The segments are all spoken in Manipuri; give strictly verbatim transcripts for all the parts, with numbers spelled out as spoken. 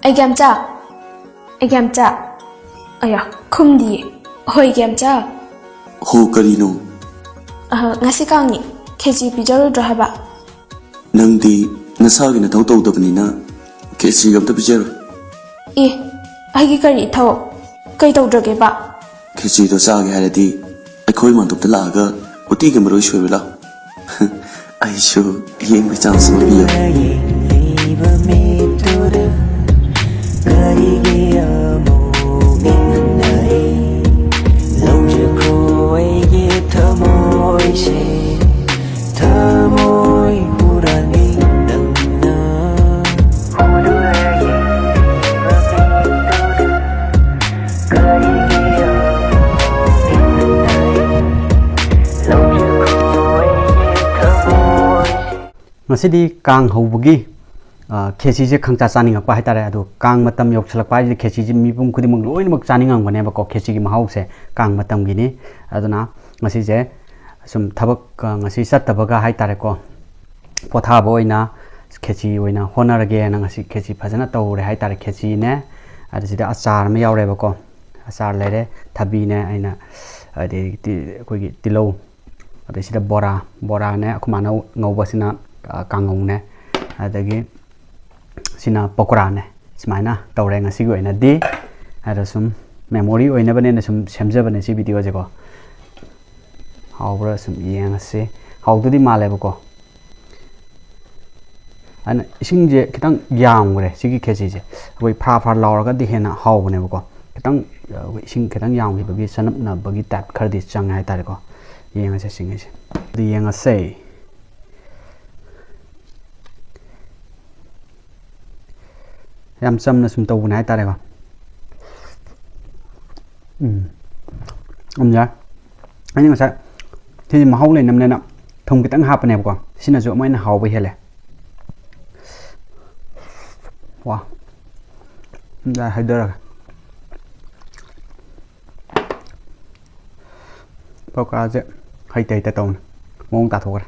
ꯑꯩꯒ꯭ꯌꯥꯝꯆꯥ, ꯑꯩꯒ꯭ꯌꯥꯝꯆꯥ꯫ ꯑꯌꯥ, ꯈꯨꯝꯗꯤꯌꯦ꯫ ꯍꯣꯏ, ꯏꯒ꯭ꯌꯥꯝꯆꯥ꯫ ꯍꯣ, ꯀꯔꯤꯅꯣ? ꯑꯍ, ꯉꯁꯤ ꯀꯥꯡꯅꯤ, ꯈꯦꯆꯤ ꯄꯤꯖꯔꯨꯗ꯭ꯔꯣ ꯍꯥꯏꯕ? ꯅꯪꯗꯤ ꯅꯁꯥꯒꯤ ꯅꯊꯧ ꯇꯧꯗꯕꯅꯤꯅ ꯈꯦꯆꯤꯒ ꯑꯝꯇ ꯄꯤꯖꯔꯣꯏ꯫ ꯑꯦ, ꯑꯩꯒꯤ ꯀꯔꯤ ꯏꯊꯧ? ꯀꯩ ꯇꯧꯗ꯭ꯔꯒꯦꯕ? ꯈꯦꯆꯤꯗꯣ ꯆꯥꯒꯦ ꯍꯥꯏꯔꯗꯤ ꯑꯩꯈꯣꯏ ꯃꯥꯟꯗꯣꯞꯇ ꯂꯥꯛꯑꯒ ꯎꯇꯤꯒ ꯃꯔꯣꯏ ꯁꯣꯏꯕ ꯂꯥꯛꯑꯣ꯫ ꯑꯩꯁꯨ ꯌꯦꯡꯕ ꯆꯥꯟꯁ ꯑꯃ ꯄꯤꯌꯣ꯫ ꯌꯦꯡꯂꯤꯕ ꯃꯤꯠꯇꯨꯗ ꯀꯔꯤꯒꯤ ꯑꯃꯨꯛ ꯏꯪꯍꯟꯅꯩ? ꯂꯧꯖꯈꯣ ꯑꯩꯒꯤ ꯊꯃꯣꯏꯁꯦ, ꯊꯃꯣꯏ ꯍꯨꯔꯥꯟꯕꯤ ꯅꯪꯅ꯫ ꯍꯨꯗꯨꯅ ꯌꯦꯡꯂꯤꯕ ꯃꯤꯠꯇꯨꯗ ꯀꯔꯤꯒꯤ ꯑꯃꯨꯛ ꯏꯪꯍꯟꯅꯩ? ꯂꯧꯖꯈꯣ ꯑꯩꯒꯤ ꯊꯃꯣꯏꯁꯦ꯫ ꯉꯁꯤꯗꯤ ꯀꯥꯡ ꯍꯧꯕꯒꯤ, ꯑ, ꯈꯦꯆꯤꯁꯦ ꯈꯪꯆꯥ ꯆꯥꯅꯤꯡꯉꯛꯄ ꯍꯥꯏꯇꯥꯔꯦ꯫ ꯑꯗꯣ ꯀꯥꯡ ꯃꯇꯝ ꯌꯧꯁꯤꯜꯂꯛꯄ ꯍꯥꯏꯁꯤꯗꯤ ꯈꯦꯆꯤꯁꯦ ꯃꯤꯄꯨꯝ ꯈꯨꯗꯤꯡꯃꯛ ꯂꯣꯏꯅꯃꯛ ꯆꯥꯅꯤꯡꯉꯝꯒꯅꯦꯕꯀꯣ, ꯈꯦꯆꯤꯒꯤ ꯃꯍꯥꯎꯁꯦ ꯀꯥꯡ ꯃꯇꯝꯒꯤꯅꯤ꯫ ꯑꯗꯨꯅ ꯉꯁꯤꯁꯦ ꯁꯨꯝ ꯊꯕꯛ, ꯑ, ꯉꯁꯤ ꯆꯠꯇꯕꯒ ꯍꯥꯏꯇꯥꯔꯦꯀꯣ, ꯄꯣꯊꯥꯕ ꯑꯣꯏꯅ ꯈꯦꯆꯤ ꯑꯣꯏꯅ ꯍꯣꯠꯅꯔꯒꯦꯅ ꯉꯁꯤ ꯈꯦꯆꯤ ꯐꯖꯅ ꯇꯧꯔꯦ ꯍꯥꯏꯇꯥꯔꯦ꯫ ꯈꯦꯆꯤꯅꯦ, ꯑꯗꯨ ꯁꯤꯗ ꯑꯆꯥꯔ ꯑꯃ ꯌꯥꯎꯔꯦꯕꯀꯣ, ꯑꯆꯥꯔ ꯂꯩꯔꯦ, ꯊꯕꯤꯅꯦ, ꯑꯩꯅ, ꯑꯗꯩ ꯇꯤ-, ꯑꯩꯈꯣꯏꯒꯤ ꯇꯤꯜꯍꯧ, ꯑꯗꯩ ꯁꯤꯗ ꯕꯣꯔꯥ, ꯕꯣꯔꯥꯅꯦ, ꯑꯩꯈꯣꯏ ꯃꯥꯅ ꯉꯧꯕꯁꯤꯅ, ꯑ, ꯀꯥꯡꯉꯧꯅꯦ, ꯑꯗꯒꯤ ꯁꯤꯅ ꯄꯀꯣꯔꯥꯅꯦ꯫ ꯁꯨꯃꯥꯏꯅ ꯇꯧꯔꯦ ꯉꯁꯤꯒꯤ ꯑꯣꯏꯅꯗꯤ꯫ ꯑꯗꯣ ꯁꯨꯝ memory ꯑꯣꯏꯅꯕꯅꯦꯅ ꯁꯨꯝ ꯁꯦꯝꯖꯕꯅꯦ ꯁꯤ video ꯁꯦꯀꯣ꯫ ꯍꯥꯎꯕ꯭ꯔꯥ ꯁꯨꯝ ꯌꯦꯡꯉꯁꯤ꯫ ꯍꯥꯎꯗꯨꯗꯤ ꯃꯥꯜꯂꯦꯕꯀꯣ꯫ ꯑꯗꯨꯅ ꯏꯁꯤꯡꯁꯦ ꯈꯤꯇꯪ ꯌꯥꯝꯈ꯭ꯔꯦ ꯁꯤꯒꯤ ꯈꯦꯆꯤꯁꯦ꯫ ꯑꯩꯈꯣꯏ ꯐꯔꯥ ꯐꯔꯥ ꯂꯥꯎꯔꯒꯗꯤ ꯍꯦꯟꯅ ꯍꯥꯎꯕꯅꯦꯕꯀꯣ꯫ ꯈꯤꯇꯪ, ꯑꯩꯈꯣꯏ ꯏꯁꯤꯡ ꯈꯤꯇꯪ ꯌꯥꯝꯈꯤꯕꯒꯤ ꯆꯅꯞꯅꯕꯒꯤ type ꯈꯔꯗꯤ ꯆꯪꯉꯦ ꯍꯥꯏꯇꯥꯔꯦꯀꯣ꯫ ꯌꯦꯡꯉꯁꯦ ꯁꯤꯡꯉꯤꯁꯦ꯫ ꯑꯗꯨ ꯌꯦꯡꯉꯁꯦ꯫ ꯌꯥꯝ ꯆꯝꯅ ꯁꯨꯝ ꯇꯧꯕꯅꯦ ꯍꯥꯏꯇꯥꯔꯦꯀꯣ꯫ ꯎꯝ꯫ ꯎꯝ, ꯌꯥꯏ꯫ ꯑꯩꯅ ꯉꯁꯥꯏ ꯁꯤꯗꯤ ꯃꯍꯥꯎ ꯂꯩꯅꯕꯅꯦꯅ ꯊꯨꯝ ꯈꯤꯇꯪ ꯍꯥꯞꯄꯅꯦꯕꯀꯣ꯫ ꯁꯤꯅꯁꯨ ꯑꯃꯨꯛ ꯍꯦꯟꯅ ꯍꯥꯎꯕ ꯍꯦꯜꯂꯦ꯫ ꯋꯥ꯫ ꯌꯥꯏ, ꯍꯩꯗꯔꯒꯦ꯫ ꯄꯀꯣꯔꯥꯁꯦ ꯍꯩꯇ ꯍꯩꯇ ꯇꯧꯅ ꯃꯑꯣꯡ ꯇꯥꯊꯣꯛꯈ꯭ꯔꯦ꯫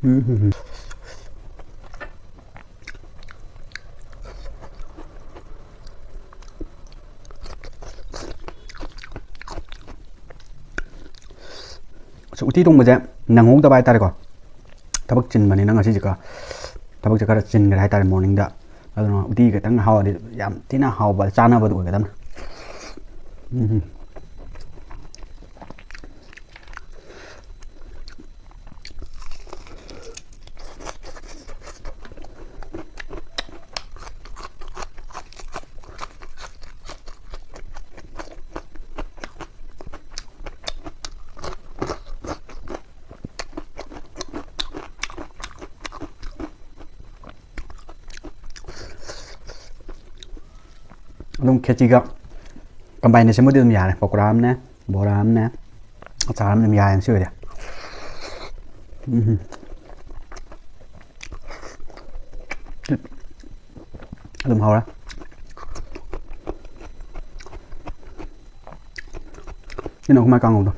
ꯎꯝ꯫ ꯎꯇꯤ ꯊꯣꯡꯕꯁꯦ ꯅꯪꯍꯧꯗꯕ ꯍꯥꯏꯇꯥꯔꯦꯀꯣ, ꯊꯕꯛ ꯆꯤꯟꯕꯅꯤꯅ ꯉꯁꯤꯁꯦꯀꯣ, ꯊꯕꯛꯁꯦ ꯈꯔ ꯆꯤꯟꯈ꯭ꯔꯦ ꯍꯥꯏꯇꯥꯔꯦ ꯃꯣꯔꯅꯤꯡꯗ꯫ ꯑꯗꯨꯅ ꯎꯇꯤ ꯈꯤꯇꯪ ꯍꯥꯎꯔꯗꯤ ꯌꯥꯝ ꯊꯤꯅ ꯍꯥꯎꯕ ꯆꯥꯅꯕꯗꯨ ꯑꯣꯏꯒꯗꯕꯅꯤ꯫ ꯎꯝ꯫ ꯑꯗꯨꯝ ꯈꯦꯆꯤꯒ ꯀꯝꯕꯥꯏꯅꯦꯁꯟꯕꯨꯗꯤ ꯑꯗꯨꯝ ꯌꯥꯔꯦ, ꯄꯀꯣꯔꯥ ꯑꯃꯅꯦ, ꯕꯣꯔꯥ ꯑꯃꯅꯦ, ꯑꯆꯥꯔ ꯑꯃꯅꯦ ꯑꯗꯨꯝ ꯌꯥꯔꯦ ꯉꯁꯤ ꯑꯣꯏꯔꯗꯤ꯫ ꯎꯝ꯫ ꯑꯗꯨꯝ ꯍꯧꯔꯦ꯫ ꯁꯤꯅ ꯑꯩꯈꯣꯏ ꯃꯥꯏ ꯀꯥꯡꯉꯧꯗꯣ꯫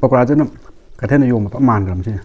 ꯄꯀꯣꯔꯥꯁꯦ ꯑꯗꯨꯝ ꯀꯩꯊꯦꯜꯗ ꯌꯣꯟꯕ ꯄꯨꯔꯥ ꯃꯥꯟꯈ꯭ꯔꯕꯅꯤ ꯁꯤꯁꯦ꯫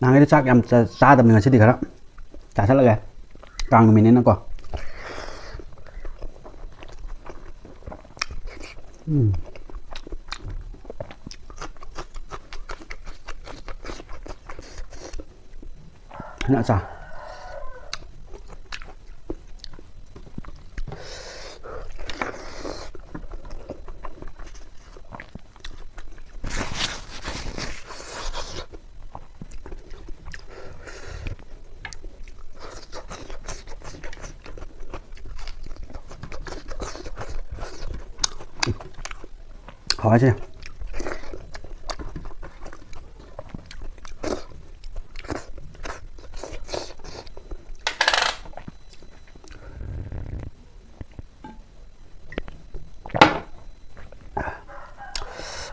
ꯅꯍꯥꯟꯒꯩꯗꯤ ꯆꯥꯛ ꯌꯥꯝ ꯆꯥ-, ꯆꯥꯗꯕꯅꯤ, ꯉꯁꯤꯗꯤ ꯈꯔ ꯆꯥꯁꯜꯂꯒꯦ, ꯀꯥꯡ ꯅꯨꯃꯤꯠꯅꯤꯅꯀꯣ꯫ ꯎꯝ꯫ ꯅꯛꯑ ꯆꯥ꯫ ꯍꯥꯎꯔꯦ ꯁꯤꯅ꯫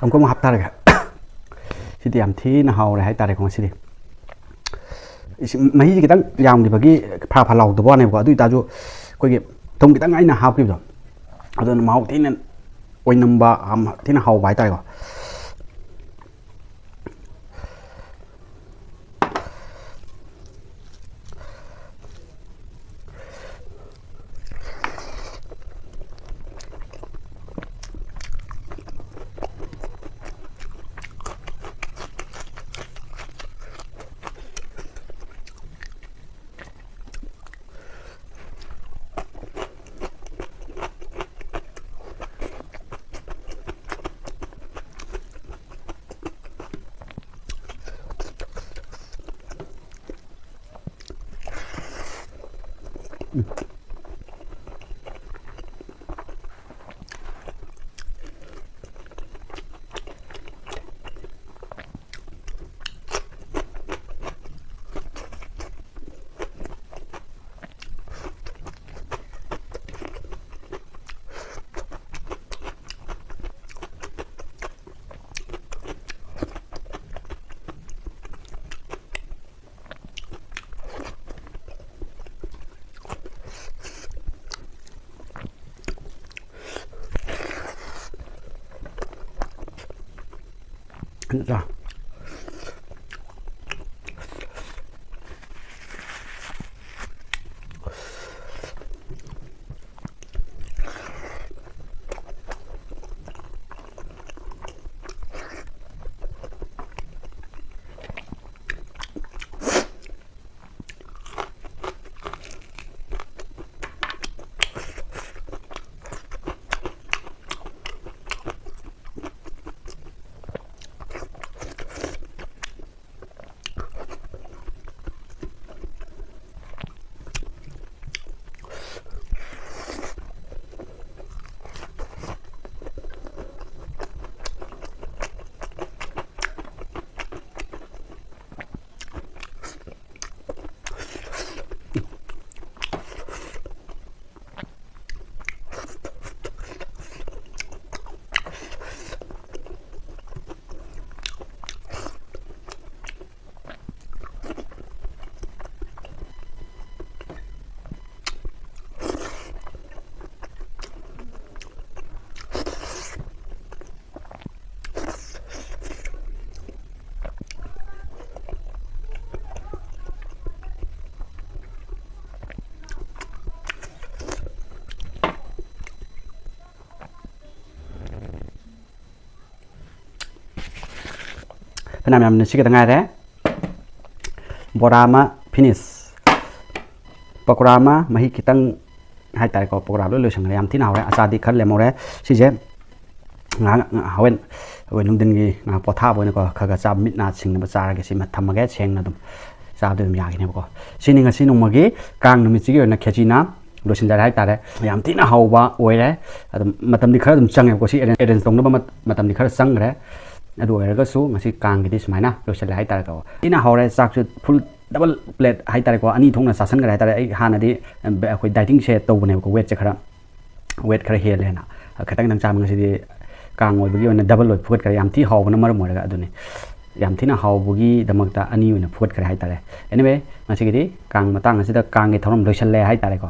ꯑꯃꯨꯛꯀ ꯑꯃꯨꯛ ꯍꯥꯞꯇꯥꯔꯒꯦ꯫ ꯁꯤꯗꯤ ꯌꯥꯝ ꯊꯤꯅ ꯍꯥꯎꯔꯦ ꯍꯥꯏꯇꯥꯔꯦꯀꯣ ꯉꯁꯤꯗꯤ꯫ ꯏꯁꯤꯡ, ꯃꯍꯤꯁꯦ ꯈꯤꯇꯪ ꯌꯥꯝꯈꯤꯕꯒꯤ ꯐꯔꯥ ꯐꯔꯥ ꯂꯥꯎꯗꯕ ꯋꯥꯅꯦꯕꯀꯣ꯫ ꯑꯗꯨ ꯑꯣꯏꯇꯥꯔꯁꯨ ꯑꯩꯈꯣꯏꯒꯤ ꯊꯨꯝ ꯈꯤꯇꯪ ꯑꯩꯅ ꯍꯥꯞꯈꯤꯕꯗꯣ, ꯑꯗꯨꯅ ꯃꯍꯥꯎ ꯊꯤꯅ ꯑꯣꯏꯅꯝꯕ, ꯌꯥꯝ ꯊꯤꯅ ꯍꯥꯎꯕ ꯍꯥꯏꯇꯥꯔꯦꯀꯣ꯫ ꯅꯠꯇ꯭ꯔꯥ? ꯃꯌꯥꯝ ꯃꯌꯥꯝꯅ ꯁꯤ ꯈꯛꯇ ꯉꯥꯏꯔꯦ꯫ ꯕꯣꯔꯥ ꯑꯃ finish, ꯄꯀꯣꯔꯥ ꯑꯃ, ꯃꯍꯤ ꯈꯤꯇꯪ ꯍꯥꯏꯇꯥꯔꯦꯀꯣ, ꯄꯀꯣꯔꯥ ꯂꯣꯏ ꯂꯣꯏꯁꯟꯈ꯭ꯔꯦ꯫ ꯌꯥꯝ ꯊꯤꯅ ꯍꯥꯎꯔꯦ꯫ ꯑꯆꯥꯔꯗꯤ ꯈꯔ ꯂꯦꯝꯍꯧꯔꯦ꯫ ꯁꯤꯁꯦ ꯉꯥꯏꯍꯥꯛ, ꯉꯥꯏꯍꯥꯛ ꯍꯣꯔꯦꯟ ꯑꯩꯈꯣꯏ ꯅꯨꯡꯊꯤꯟꯒꯤ ꯉꯥꯏꯍꯥꯛ ꯄꯣꯊꯥꯕ ꯑꯣꯏꯅꯀꯣ, ꯈꯔ ꯈꯔ ꯆꯥꯕ, ꯃꯤꯠ ꯅꯥ ꯁꯤꯡꯅꯕ ꯆꯥꯔꯒꯦ꯫ ꯁꯤꯃ ꯊꯝꯃꯒꯦ, ꯁꯦꯡꯅ ꯑꯗꯨꯝ ꯆꯥꯕꯗ ꯑꯗꯨꯝ ꯌꯥꯒꯅꯦꯕꯀꯣ꯫ ꯁꯤꯅꯤ ꯉꯁꯤ ꯅꯣꯡꯃꯒꯤ ꯀꯥꯡ ꯅꯨꯃꯤꯠꯁꯤꯒꯤ ꯑꯣꯏꯅ ꯈꯦꯆꯤꯅ ꯂꯣꯏꯁꯤꯟꯖꯔꯦ ꯍꯥꯏꯇꯥꯔꯦ꯫ ꯌꯥꯝ ꯊꯤꯅ ꯍꯥꯎꯕ ꯑꯣꯏꯔꯦ꯫ ꯑꯗꯨꯝ ꯃꯇꯝꯗꯤ ꯈꯔ ꯑꯗꯨꯝ ꯆꯪꯉꯦꯕꯀꯣ, ꯁꯤ arrange, arrange ꯇꯧꯅꯕ ꯃꯠ-, ꯃꯇꯝꯗꯤ ꯈꯔ ꯆꯪꯈ꯭ꯔꯦ꯫ ꯑꯗꯨ ꯑꯣꯏꯔꯒꯁꯨ ꯉꯁꯤ ꯀꯥꯡꯒꯤꯗꯤ ꯁꯨꯃꯥꯏꯅ ꯂꯣꯏꯁꯤꯜꯂꯦ ꯍꯥꯏꯇꯥꯔꯦꯀꯣ꯫ ꯊꯤꯅ ꯍꯥꯎꯔꯦ, ꯆꯥꯛꯁꯨ full double plate ꯍꯥꯏꯇꯥꯔꯦꯀꯣ, ꯑꯅꯤ ꯊꯣꯛꯅ ꯆꯥꯁꯤꯟꯈ꯭ꯔꯦ ꯍꯥꯏꯇꯥꯔꯦ꯫ ꯑꯩ ꯍꯥꯟꯅꯗꯤ, ꯑ, ꯑꯩꯈꯣꯏ dietingꯁꯦ ꯇꯧꯕꯅꯦꯕꯀꯣ, weightꯁꯦ ꯈꯔ, weight ꯈꯔ ꯍꯦꯜꯂꯦꯅ ꯈꯤꯇꯪ ꯈꯤꯇꯪ ꯆꯥꯕ꯫ ꯉꯁꯤꯗꯤ ꯀꯥꯡ ꯑꯣꯏꯕꯒꯤ ꯑꯣꯏꯅ double ꯑꯣꯏ ꯐꯨꯒꯠꯈ꯭ꯔꯦ, ꯌꯥꯝ ꯊꯤ ꯍꯥꯎꯕꯅ ꯃꯔꯝ ꯑꯣꯏꯔꯒ꯫ ꯑꯗꯨꯅꯤ, ꯌꯥꯝ ꯊꯤꯅ ꯍꯥꯎꯕꯒꯤꯗꯃꯛꯇ ꯑꯅꯤ ꯑꯣꯏꯅ ꯐꯨꯒꯠꯈ꯭ꯔꯦ ꯍꯥꯏꯇꯥꯔꯦ꯫ Anyway, ꯉꯁꯤꯒꯤꯗꯤ ꯀꯥꯡ ꯃꯇꯥꯡ ꯑꯁꯤꯗ ꯀꯥꯡꯒꯤ ꯊꯧꯔꯝ ꯂꯣꯏꯁꯜꯂꯦ ꯍꯥꯏꯇꯥꯔꯦꯀꯣ꯫